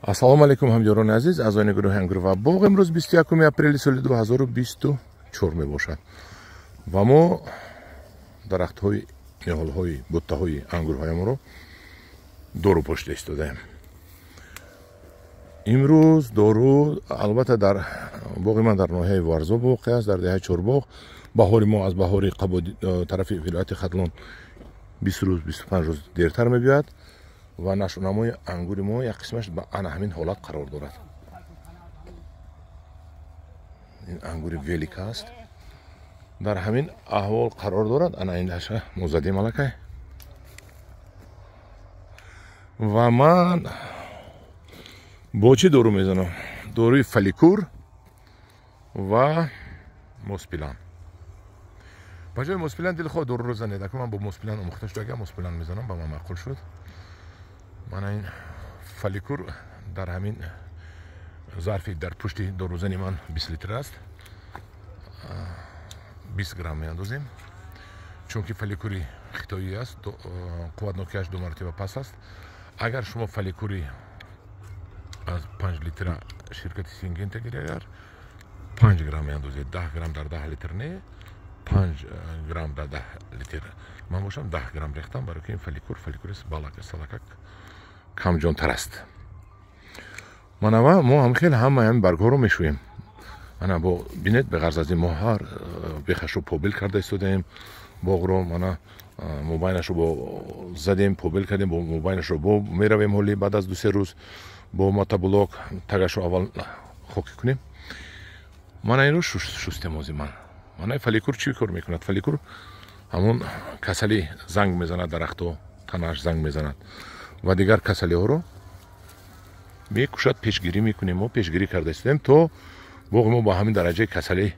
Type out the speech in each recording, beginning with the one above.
Ассалому алайкум, ҳамдиёрони азиз, аъзоёни гурӯҳи Ангур ва боғ. Имрӯз 21 апрели соли 2024 мебошад ва мо дарахтҳои, ниҳолҳои, буттаҳои ангурҳоямонро дору пошида истодаем. Имрӯз дору албатта дар боғи ман дар ноҳияи Варзоб воқеъ аст, дар деҳаи Чорбоғ. Баҳори мо аз баҳори тарафи вилояти Хатлон 20 рӯз, 25 рӯз дертар мебиёяд ва нашъунамои ангури мо як қисмаш ба ана ҳамин ҳолат қарор дорад. Ин ангури велика аст, дар ҳамин аҳвол қарор дорад. Ана ин даша мо задем аллакай ва ман бо чӣ дору мезанам? Доруи фаликур ва моспилан. Ба ҷои моспилан дилхоҳ доруро занед. Ака ман бо моспилан омӯхта шуда, агар моспилан мезанам, ба ман маъқул шуд. Мана ин фаликур дар ҳамин зарфи дар пушти дорузани ман 20 литр аст, 20 грамм меандозем, чунки фаликури хитоӣ аст, қувватнокиаш ду маротиба пас аст. Агар шумо фаликури аз 5 литра ширкати Сингента гиред, агар 5 грамм меандозед, 10 грамм дар 10 литр не, 5 грамм дар 10 литр. Ман бошам 10 грамм рехтам, барои ки ин фаликур фаликури балака салакак камҷонтар аст. Манава мо ҳам хел ҳама ҳамин баргҳоро мешӯем. Ана бо бинед, беғарз аз ин мо ҳар бехашро побел карда истодаем боғро. Мана мобайнашро бо задем, побел кардем, бо мобайнашро бо меравем. Ҳоли баъд аз 2-3 рӯз бо мотоблок тагашро аввал хокӣ кунем. Мана инро шустем ози ман. Мана фаликур чӣ кор мекунад? Фаликур ҳамон касали занг мезанад, дарахто танаш занг мезанад ва дигар касалиҳоро мекушад. Пешгирӣ мекунем, мо пешгирӣ карда истодаем, то боғи мо ба ҳамин дараҷаи касалӣ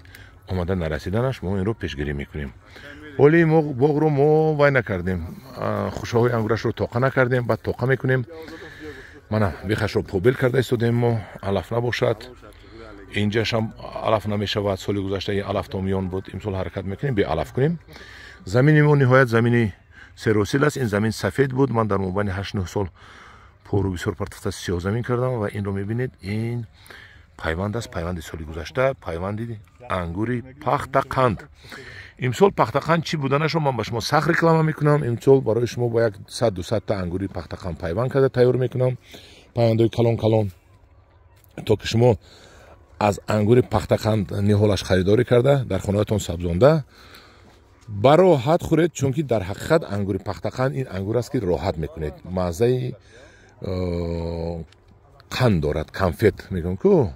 омада нарасиданаш, мо инро пешгирӣ мекунем. Ҳоли мо боғро мо вай накардем, хушаҳои ангурашро тоқа накардем, баъд тоқа мекунем. Мана бехашро побел карда истодаем мо, алаф набошад. Инҷашам алаф намешавад. Соли гузашта алаф то миён буд, имсол ҳаракат мекунем беалаф кунем. Замини мо ниҳоят замини серосил аст. Ин замин сафед буд, ман дар мобайни 8-9 сол пору бисёр партофта сиёҳзамин кардам ва инро мебинед, ин пайванд аст, пайванди соли гузашта, пайванди ангури пахтақанд. Имсол пахтақанд чӣ буданашро ман ба шумо сахт реклама мекунам. Имсол барои шумо бо як 100-200 та ангури пахтақанд пайванд карда тайёр мекунам, пайвандҳои калон калон, то ки шумо аз ангури пахтақанд ниҳолаш харидорӣ карда дар хонаатон сабзонда ба роҳат хӯред, чунки дар ҳақиқат ангури пахтақанд ин ангур аст, ки роҳат мекунед. Маззаи қанд дорад, конфет мегӯям ку,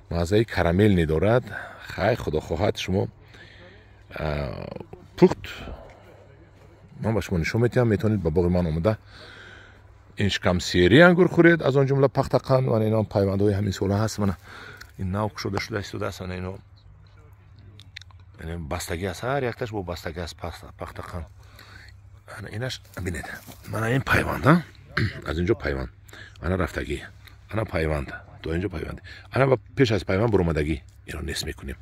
маззаи карамельный дорад. Хай, худо хоҳад, шумо пухт ман ба шумо нишон медиҳам. Метавонед ба боғи ман омада ин шикамсерии ангур хӯред, аз он ҷумла пахтақанд. Мана ино пайвандҳои ҳамин сола ҳаст, мана ин нав кушода шуда истодааст. Мана ино бастагӣ аст, ҳар якташ бо бастагӣ аст пахтақанд. Ана инаш бинед, мана ин пайванд аз инҷо пайванд, ана рафтагӣ, ана пайванд то инҷо пайванд, ана пеш аз пайванд буромадагӣ. Ино нест мекунем,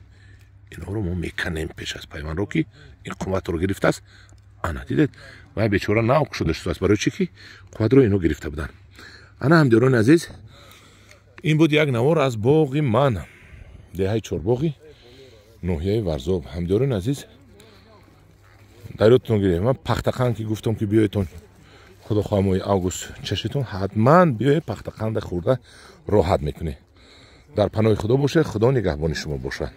инҳоро мо меканем пеш аз пайвандро, ки ин қувватро гирифтааст. Ана дидед, вай бечора нав кушода шудааст, барои чӣ ки қувватро ино гирифта буданд. Ана ҳамдиёрони азиз, ин буд як навор аз боғи ман, деҳаи Чорбоғи, ноҳияи Варзоб. Ҳамдиёрони азиз, дар ёдтон гиред, ман пахтақанд ки гуфтам, ки биёедтон, худо хоҳа, моҳи август чашитон, ҳатман биёед, пахтақанда хӯрда роҳат мекунед. Дар паноҳи Худо бошед, Худо нигаҳбони шумо бошад.